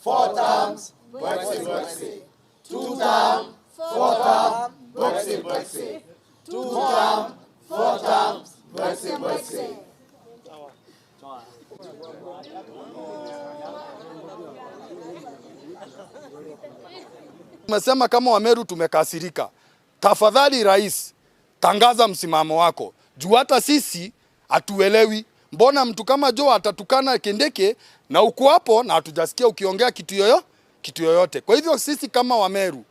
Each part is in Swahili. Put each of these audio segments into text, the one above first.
Four terms, Brexit, Brexit. Two term, four term, Brexit, Brexit. Two term, four terms, Brexit, Brexit. Tumesema kama Wameru tumekasirika. Tafadhali rais, tangaza msimamo wako juu hata sisi hatuelewi mbona mtu kama Joho atatukana Kindiki na uko hapo na hatujasikia ukiongea kitu yoyote. Kwa hivyo sisi kama Wameru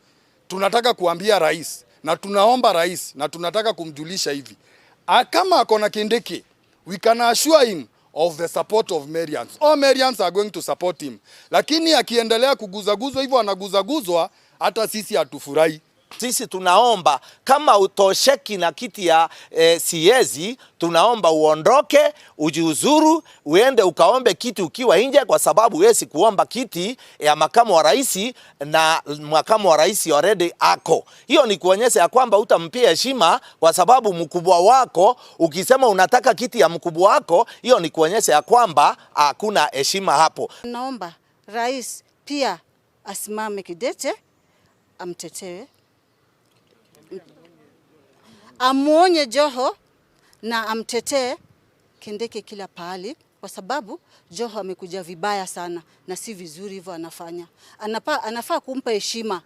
tunataka kuambia rais na tunaomba rais na tunataka kumjulisha hivi, kama ako na Kindiki, we can assure him of the support of Merians. All Merians are going to support him. Lakini akiendelea kuguzaguzwa hivyo anaguzaguzwa, hata sisi hatufurahi. Sisi tunaomba kama utosheki na kiti ya siezi, tunaomba uondoke, ujiuzuru, uende ukaombe kiti ukiwa nje, kwa sababu huwezi kuomba kiti ya makamu wa rais na makamu wa rais already ako. Hiyo ni kuonyesha ya kwamba utampia heshima, kwa sababu mkubwa wako, ukisema unataka kiti ya mkubwa wako, hiyo ni kuonyesha ya kwamba hakuna heshima hapo. Naomba rais pia asimame kidete, amtetee, amuonye Joho na amtetee Kindiki kila pahali, kwa sababu Joho amekuja vibaya sana na si vizuri hivyo anafanya. Anafaa kumpa heshima.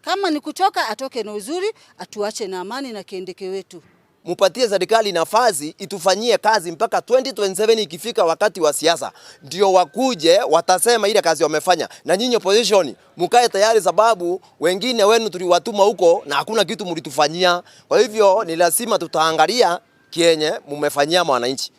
Kama ni kutoka atoke na uzuri, atuache na amani na Kindiki wetu. Mupatie serikali nafasi itufanyie kazi mpaka 2027 ikifika wakati wa siasa ndio wakuje watasema ile kazi wamefanya. Na nyinyi opposition mkae tayari, sababu wengine wenu tuliwatuma huko na hakuna kitu mlitufanyia. Kwa hivyo ni lazima tutaangalia kienye mumefanyia mwananchi.